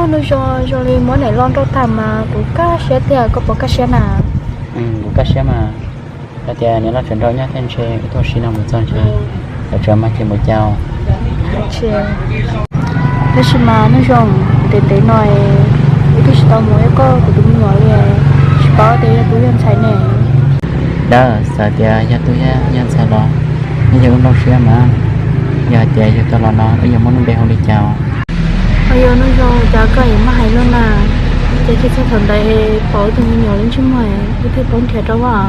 Hnub zoo zoo li muab niam loj nrauj tag mas kuv kaj siab tiag, koj puas kaj siab na? Kuv kaj siab mas. Yog tias niam loj tseem nrauj nyob thiab ntshe wb tuaj sim no mus txog ntshe lawv tseem mas ces mus cas. Tab sis mas hnub zoo ntev ntev no wb twb tsis tau mus ib koj kuv tus me nyuam li, tsis paub tias yog tub yog ntxhais ne. Dawb, txawm tias yog tub thiab yog ntxhais los yeej yog wb nplooj siab mas. Yog hais tias yug tau los no wb yuav muab lub npe hu li cas? Ho yog hnub zoo cas koj yuav muab hais luaj na, ces txij thaum ntawd pom wb tus me nyuam lub ntsej muag wb thiaj paub nrhiav rau vaj.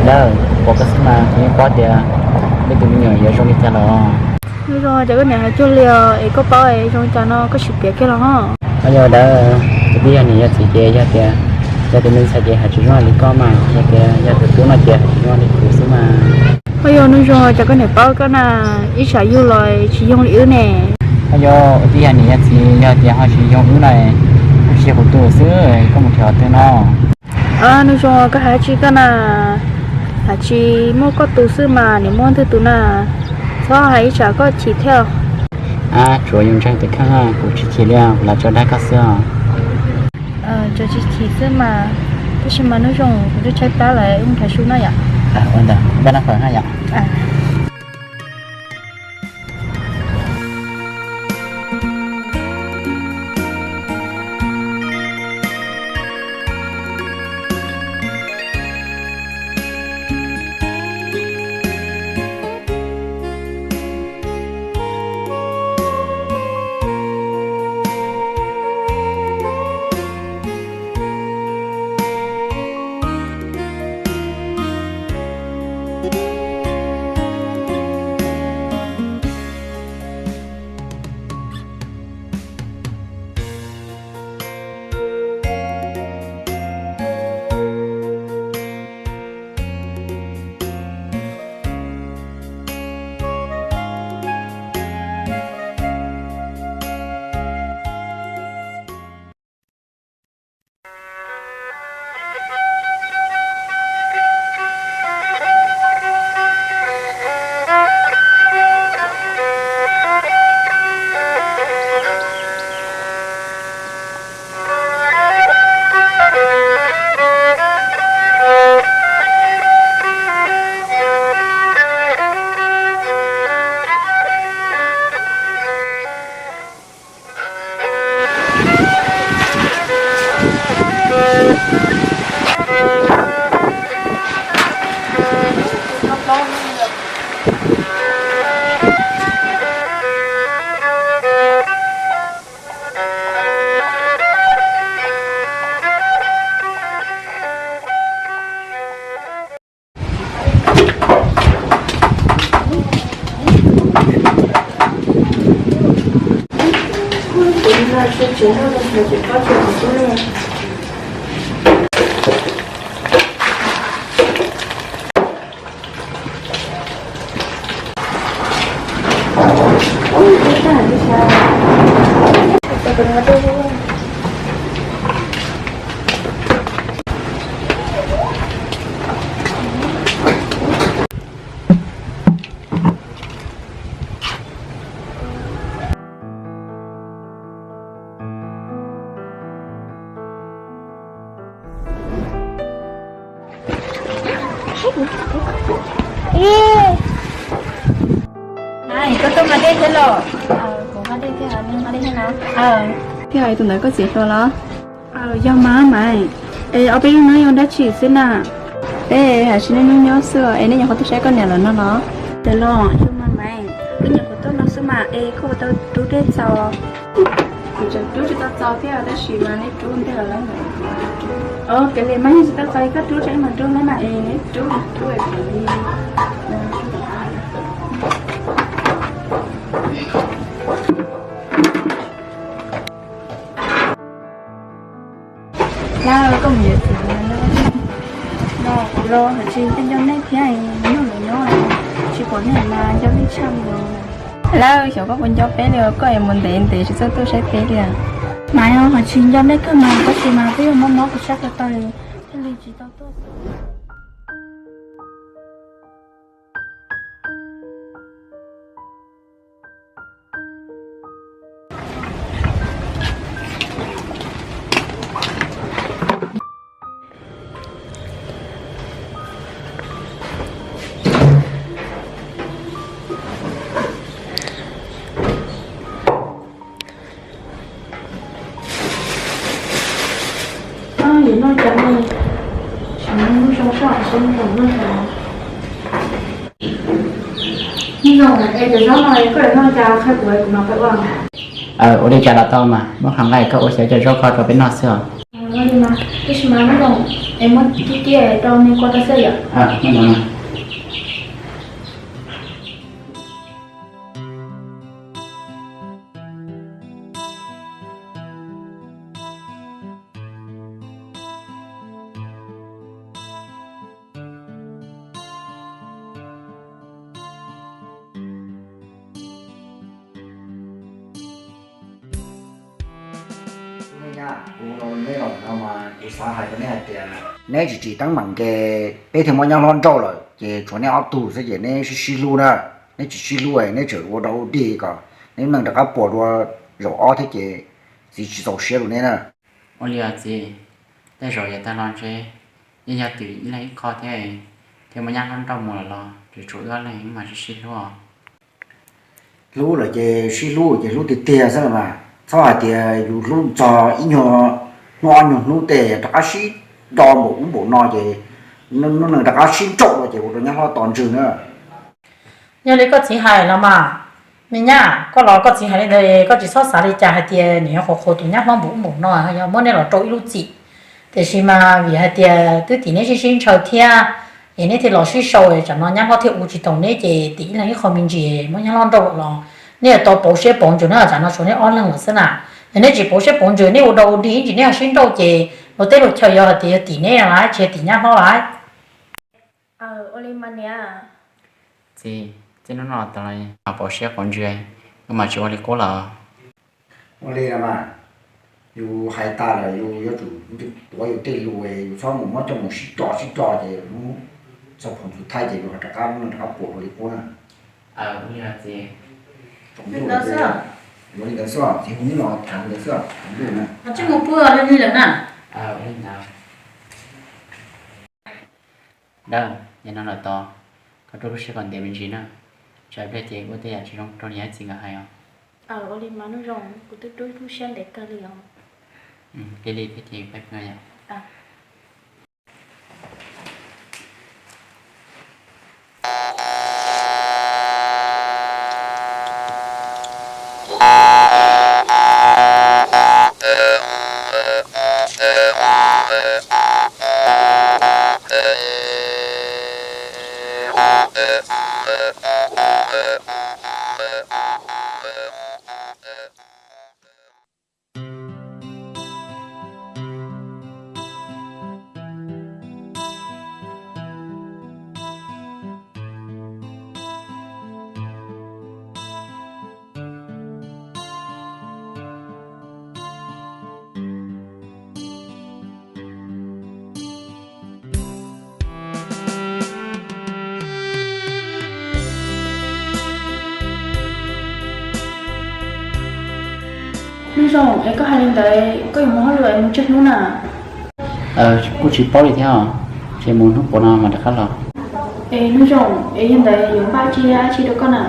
Dawb, pom koj xwb mas kuv yeej paub tias wb tus me nyuam yuav zoo li cas los. Hnub zoo cas koj niam hais cuag li os, es koj paub es zoo li cas no koj sim piav kiag los ho. Ho yog Dawb, kuv twb yog niam yog txiv ces yog tias yog tus me ntxhais ces hais tsis zoo li koj mas, yog tias yog tus tub no ces hais tsis zoo li kuv xwb mas. Ho yog hnub zoo cas koj niam paub koj na, ib tsam yug los tsis yoog li wb ne. Ho yog wb twb yog niam yog txiv, yog tias ho tsis yoog wb na, wb tsis yog kuv tus xwb, koj mus nrhiav qhov twg no? Hnub zoo koj hais tsis koj na, hais tsis muaj koj tus xwb mas nws muaj ntwg tus na, txhob hais ib tsam koj chim thiab. Tsuav yus ntseeg tus kheej, kuv tsis chim li, kuv lam tso dag koj xwb os. Tsuas tsis chim xwb mas, tab sis mas hnub zoo kuv twb tshaib plab lawm, wb mus nrhiav su noj yom. Ua ntawd, npaj noj fawm noj yom. Koj tuaj nqa dej thiab los? Kuv nqa dej thiab, nqa dej thiab no. Thiab hais tus ntawd koj txiv hluas los? Yog mas Maiv. Es ob peb hnub no yog dab tsi xwb na? Peb hais tsis nej hnub nyob xwb es nej nyuam qhuav tuaj saib koj niam lawm no los? Ces los yog mas Maiv, wb nyuam qhuav tuaj no xwb mas es koj puas tau rub dej txaus? Kuv tseem rub tsis tau txaus thiab tab sis mas nej rub ntej los lawm. Kev li mas yeej tsis tau txaus, koj rub tseeb mas rub na mas es nej rub rub li. Lawv, koj mus yuav txiv no, kuv los hais tsis nco nej thiab, nyob lawv nyob tsis pom nej mas nco nej tshaj li. Lawv, xyov koj puas nco peb li, koj es mus ntev ntev tsis txawj tuaj saib peb li. Mas yog hais tsis nco nej kawg mas tab sis mas twb yog mob mob kuv sab ko taw li, thiaj li tsis tau tuaj xwb. Ua li cas los tau mas, muab qhov nqaij koj ua xyov cov zaub kho rau peb noj xwb os. Tab sis mas Nuj Zoo, es muab kib kib rau me kua rau xwb yom. Kuv xav hais rau neb hais tias neb tsis tsim teeb meem ces peb thiaj muab nyab hlob nrauj lawm ces tshuav neb ob tug xwb ces neb sib sib hlub na. Neb tsis sib hlub neb tseem ua dog ua dig kom neb neej rov qab puas dua zaum ob thiab ces txiv tsis txaus siab rau neb na. Ua li os txiv, tej zaum yav tag los ntshe yeej yog tim ib leeg ib qho thiab, thiaj muab nyab hlob nrauj mus lawm los tseem tshuav wb ob leeg mas sib sib hlub os. Hlub lawm ces sib hlub ces hlub tiag tiag xwb los mas, txhob hais tias yus hlub txog ib nyuag hnub ob nyuag hnub tej rov qab sib do npaum ub npaum no ces hnub nees rov qab sib nrauj los ces ua rau nyab hlob tos ntsws na. Yog li koj txiv hais los mas, me nyab, koj los koj txiv hais li ntawd koj tsis txhob xav li cas hais tias nws yuav qhuas qhuas tus nyab hlob npaum ub npaum no yog muab neb los rau ib lub txim. Tiam sis mas vim hais tias twb tim neb sib sib ntshaw thiab, es neb thiaj los sib sau, tsam no nyab hlob thiaj ua tsis taus neb ces tim ib leeg ib qho me ntsis muab nyab hlob nrauj lawm los neb yuav tau pauv siab pauv ntsws na, tsam no tshuav neb ob leeg lawm xwb na. Yog neb tsis pauv siab pauv ntsws neb ua dog ua dig ib ntsis neb ho sib nrauj ces luag teb luag chaw yuav hais tias yog tim neb lawm tsis yog tim nyab hlob lawm. Txiv, txij hnub no los tau los pauv siab pauv ntsws, wb mam tsis ua li qub lawm. Ua li no mas, yus hais tas lawm yus yuav tsum tuav yus tej lus, yus txhob mus muab coj mus sib co sib co ces hnub txog phoom tus thaij ces yus ho rov qab rov qab puas ua li qub na. Yuav li ntawd xwb, txiv hu neb los tham li ntawd xwb, tham ntuj na. Tsis mus pw li lawm na. Dawb, yog no lawm tod, koj rau lub siab kom ntev me ntsis na, tsam pliag ces ua tej yam tsis zoo rau niam txiv nkawd hais os. Ua li mas Nuj Zoo, kuv twb rau lub siab ntev kawg li os. Cia li thiab ces peb pw yom. Nuj Zoo, es koj hais li ntawd koj yuav mus hauj lwm es mus tsawg hnub na? Kuj tsis paub li thiab, ces mus hnub puav no mas rov qab los. Es Nuj Zoo, es yog ntawd yuav npaj tsiaj dab tsi rau koj na?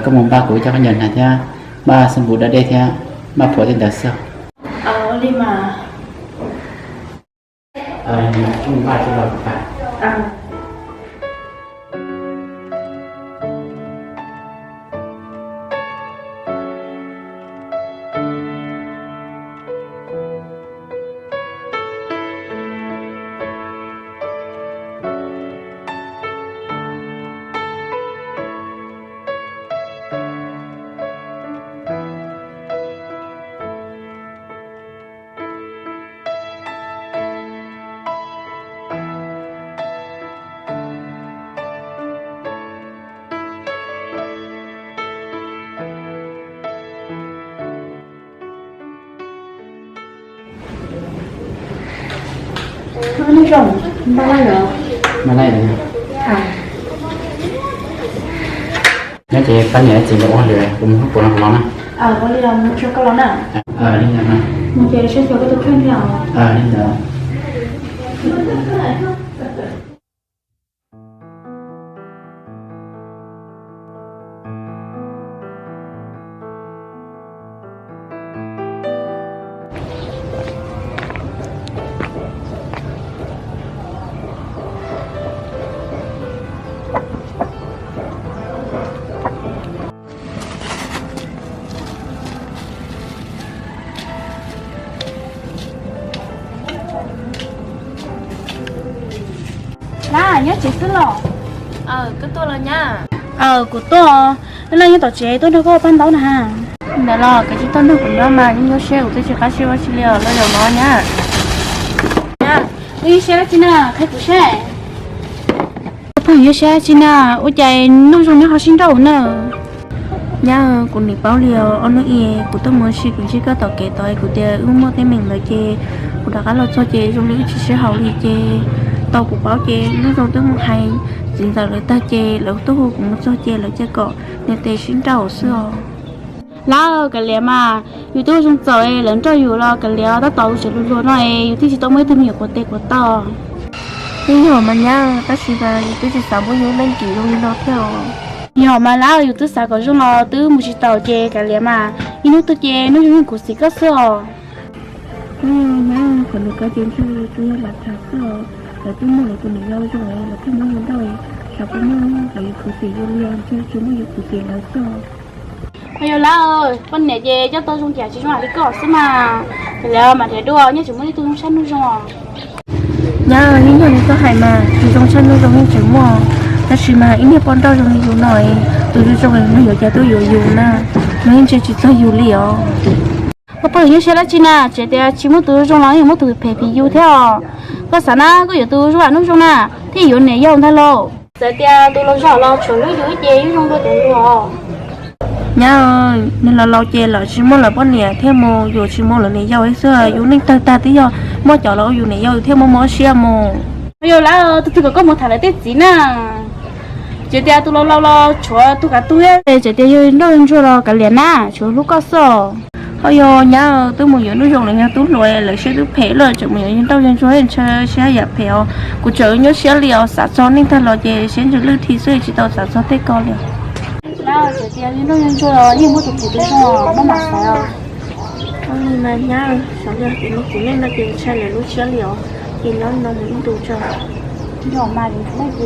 Koj mus npaj kuv cov khaub ncaws hnav thiab, npaj xab npum da dej thiab, npaj phuam tej ntawd xwb. Ua li mas. Nuj Zoo, npaj lawm los? Npaj lawm. Nyob ces pab niam txiv nkawd ua hauj lwm, kuv mus hnub puav no kuv los na. Ua li los mus tsuag koj los na. Li ntawd na. Mus ces saib xyuas koj tus kheej thiab os. Li ntawd. Nyob tsev xwb los? Aw, kuv tuaj, nyob tom tsev tuaj nrog koj pab ntaub na. Ntawd los koj tsis tuaj nrog kuv nyob mas, yeej nyuaj siab, kuv twb tsis qab siab ua si li os, los zaum no nyab. Nyab, koj nyuaj siab dab tsi na, qhia kuv saib. Koj pheej nyuaj siab dab tsi na, ua cas Nuj Zoo neb ho sib nrauj na? Nyab, kuv nim paub li os, ob hnub ib kuv tuaj mus ua si kuv ntsib koj tom kev tod, kuv tias wb muaj teeb meem ntawd ces kuv rov qab los txog ces zoo li wb tsis sib haum li ces tau kuv paub ces Nuj Zoo twb mus hais txiv ntxawm lawv tag ces lawv twb hu kuv mus txog ces lawv cia kom niam tes sib nrauj xwb os. Lawv kav liam mas, yus twb ua zoo txaus es lawv nrauj yus los kav liam, tab tom tseem hluas hluas no es yus thiaj tsis tau muaj ib tug me nyuam quav tes quav taw. Twb yog mas nyab, tab sis mas yus twb tsis xav muab yus leej kim zoo li no thiab os. Yog mas lawv, yus twb xav kom zoo los twb mus tsis taus ces kav liam mas, ib hnub twg ces Nuj Zoo yeej khuv xim koj xwb os. Nyab, qhov ntawd koj ces ntshe tsuas yog lam tham xwb os, lawv twb muaj lawv tus niam yau zoo lawv thiaj muab yus nrauj, xav puas muaj lawv yuav khuv xim yus li os, ntshe tsuas muaj yus khuv xim lawv xwb os. Ho yog lawv, poj niam ces coj tau zoo cas tsis zoo li koj xwb mas, kav liam mas, nrhiav dua nyob tseem muaj ib tug zoo tshaj Nuj Zoo os. Nyab, yeej yog li koj hais mas, tus zoo tshaj Nuj Zoo yeej tseem muaj, tab sis mas ib niag poj nrauj zoo li yus no, tus zoo zoo no yuav cas tuaj yuav yus na, no yeej ntsia tsis txog yus li os. Koj pheej nyuaj siab dab tsi na, tseem tias tsis muaj tus zoo los yeej muaj tus phem phim yus thiab os. Koj xav na koj yuav tus zoo li Nuj Zoo na, thiaj yuav niam yau ntag lauj. Txawm tias tus laus zog los tshuav hlub yus ib ce yeej zoo dua cov luag. Nyab, niag laus laus ces lawv tsis muaj lawv poj niam thiaj mus yuav tsis muaj lawv niam yau xwb, yus neej tawg tag twb yog muaj cov los ua yus niam yau thiaj muaj mob siab mus. Yog lawm, tus twg kom koj mus tham lawv tej txiv na. Tseem tias tus laus laus los tshuav tus kav tug, tseem tias yog nrauj ntsuag los kav liam na, tshuav hlub koj xwb. Ho yog nyab, twb mus yuav Nuj Zoo los yog tub hluas lawv siab twb phem lawm, tseem mus yuav nrauj yog ntsuag ntshe siab yam phem os. Kuv tseem nyuaj siab li os, xav txog neej tag los ces siab ntsws lwj thi xwb tsis tau xav txog tej ko li. Lawm, tseem tias yog nrauj yog ntsuag yeej muaj tus phem tus zoo, maj mam xav os. Ua li mas nyab, xav li tias kuv neej no ces ntshai lawm lub siab li os, ces nyob no mus ib ntus tso. Yog mas li ntawd ces sib ntsib.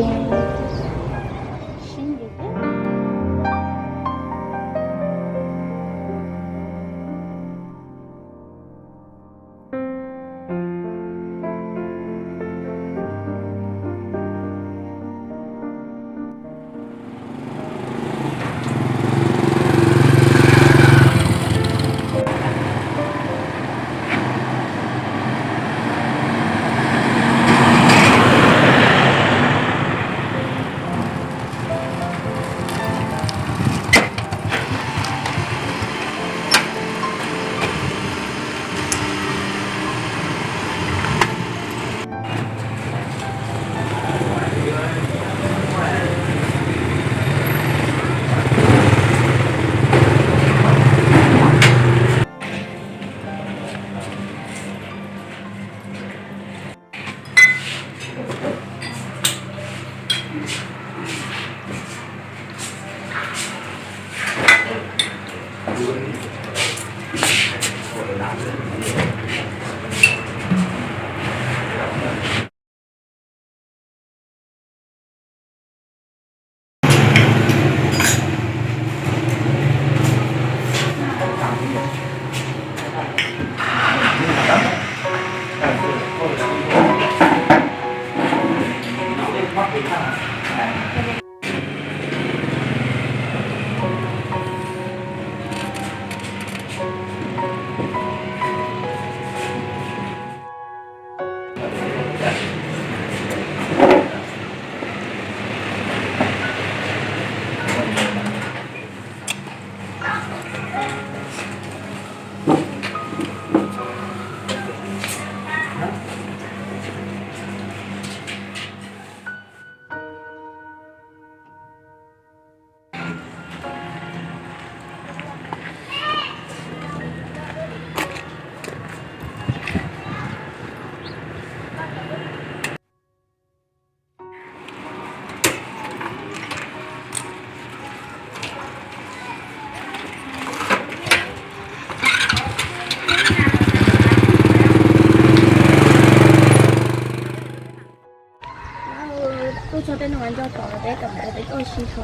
Tuaj txog tej no nco tom peb tom ntawd peb tuaj ua si tso.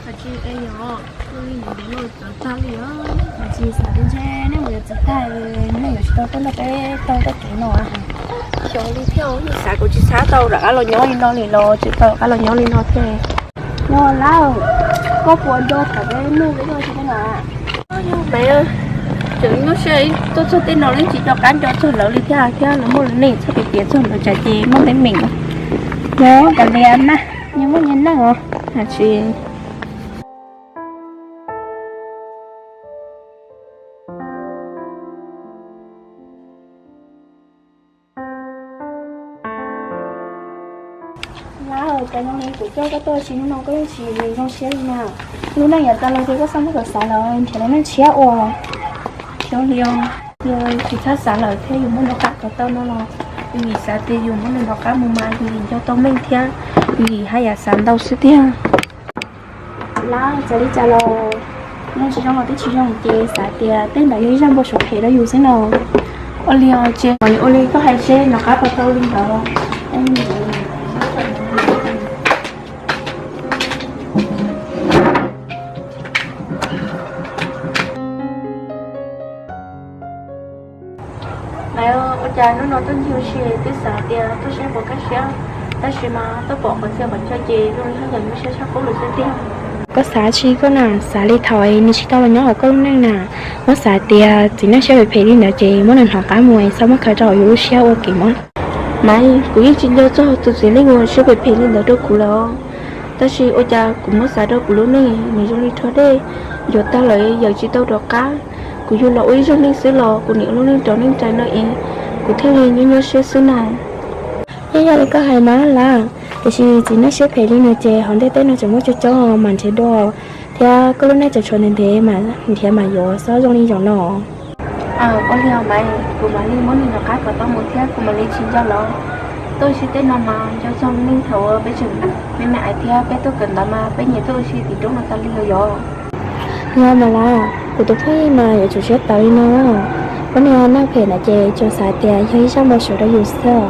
Hais tsis e yog, tuaj li ntawd los txawv tag li os. Hais tsis xav tias ntshe nej mus yuav txiv tag, nej yuav tsis tau tuaj nrog peb taug tej kev no heev. Xyov li thiab, xav kuv tsis xav tau rov qab los nyob li no li los tsis tau rov qab los nyob li no thiab. Yog lawm, koj puas nco thaum peb nug peb tuaj tsis tau na? Yog peb tseem nyuaj siab tuaj txog tej no leej tsis nco qab nco txog lawv li thiab, thiab lawv muaj lawv neej txhob piav piav txog lawv tsam ces muaj teeb meem. Yog kav liam na, nyias muaj nyias neej os. Tsis Lawm, cas zoo li kuv coj koj tuaj tsis hnub no koj yeej tsis zoo siab li na. Lub neej yav tas los ces koj xav muab kom xav lawm nrhiav lub neej tshiab ua. Xyov li os, yog tsis txhob xav lawm thiab yus muab nws qab kom tau no los, yus yim xav tias yus muab nws nrog qab mus mas yus yim nco tau meej thiab, yus yim haj yam xav ntau xwb tiag. Lawm, txawm li cas los nws tsis zoo los twb tsis zoo ces xav tias tej ntawd yog ib zaj npau suav phem rau yus xwb no. Ua li os, ces ua li koj hais seb nrog qab puas tau li ntawd. Lawm, ua cas hnub no tuaj ncig ua si twb xav tias tuaj saib puas kaj siab, tab sis mas tuaj pom qhov txhia qhov chaw ces zoo li haj yam nyuaj siab tshaj qub lawm xwb tiag. Koj xav tsis koj na, xav li thaum nws tsis tau los nyob hauv koj lub neej na. Muab xav tias txiv neej siab phem phem li ntawd ces muab nws hnov qab mus es txhob muab khaws rau hauv yus lub siab ua kev mob. Mas kuv yeej tsis nco txog tus txiv neej uas siab phem phem li ntawd rau kuv lawm os. Tab sis ua cas kuv muab xav rau kuv lub neej nws zoo li rho dej, yuav tag lawm yawm tsis tau rov qab. Kuv yug los ua ib zaug neej xwb los kuv niam lub neej rau neej rais no es kuv thiaj li nyuaj nyuaj siab xwb na. Yeej yog li koj hais mas lawm, tiam sis txiv neej siab phem li no ces hauv ntiaj teb no tseem muaj coob coob mas nrhiav dua, thiab koj lub neej tseem tshuav ntev ntev mas nrhiav mas yuav xob zoo li zaum no. Ua li os mas, kuv mam li muab nws nrog qab kom tau mus thiab kuv mam li tsis nco los. Tuaj ua si tej no mas nco txog neej thaum uas peb tseem me me aiv thiab peb tuaj kawm ntawv mas peb nyiam tuaj ua si tim roob no tas li os yog. Yog mas lawm, kuv tus phooj ywg mas yuav tsum siab tawv li no. Poj niam neej phem ntawd ces tsuas xav tias yog ib zaj npau suav rau yus xwb.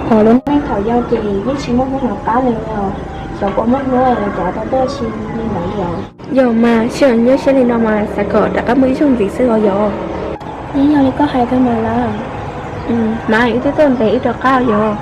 Hos lub neej thaum yau ces yeej tsis muaj hnub nov qab li os. Xyov puas muaj hnub lawv cav tau tuaj ua si li ntawd li os. Yog mas, sij hawm nyuaj siab li no mas xav kom rov qab muaj ib zaug ntxiv xwb os yog. Yeej yog li koj hais kawg mas lawm. Mas wb twb tuaj ntev wb rov qab yog.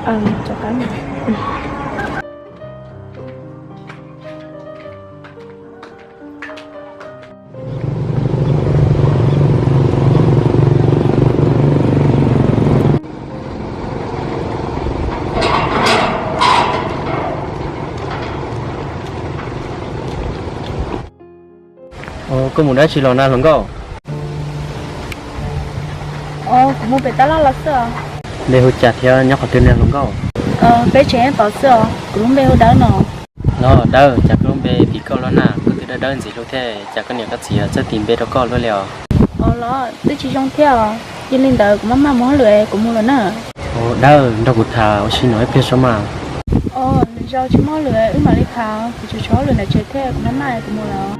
Koj mus dab tsi los na hluas nkauj? Kuv mus pem tab laj los xwb os. Npe hu cas thiab nyob qhov twg ne hluas nkauj? Peb tsev neeg tod xwb os, kuv lub npe hu Dawb no. Los Dawb, cas koj lub npe tim koj luaj na, koj twb dawb dawb ntxiv lub thiab cas koj niam koj txiv txawj tis npe rau koj luaj li os? Os los twb tsis zoo thiab os, yog li ntawd kuv maj maj mus hauj lwm kuv mus lawm na. Dawb, nrog kuv tham ua si no ib pliag saib mas. Nws zoo tsis muaj hauj lwm wb mam li tham, kuv tseem tshuav hauj lwm ntawm tsev thiab kuv maj maj kuv mus lawm.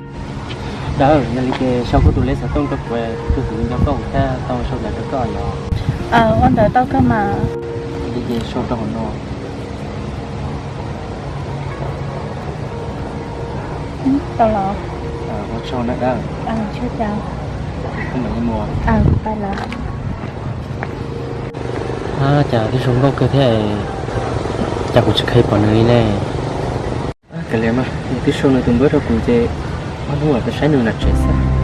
Dawb, yog li ces sau koj tus lej xov tooj rau kuv, kuv tus xov tooj nco koj thiab tau sau ntawv rau koj yog. Ua ntawd tau kawg mas. Li ces sau rau hauv no. Tau los. Ua tsaug na Dawb. Kuv mam li mus. Cas twb zoo nkauj kawg thiab, cas kuv tsis kheev pom nws li ne. Kav liam mas, nws twb sau nws tus npawb rau kuv ces ob hnub mam tuaj saib nws nram tsev xwb.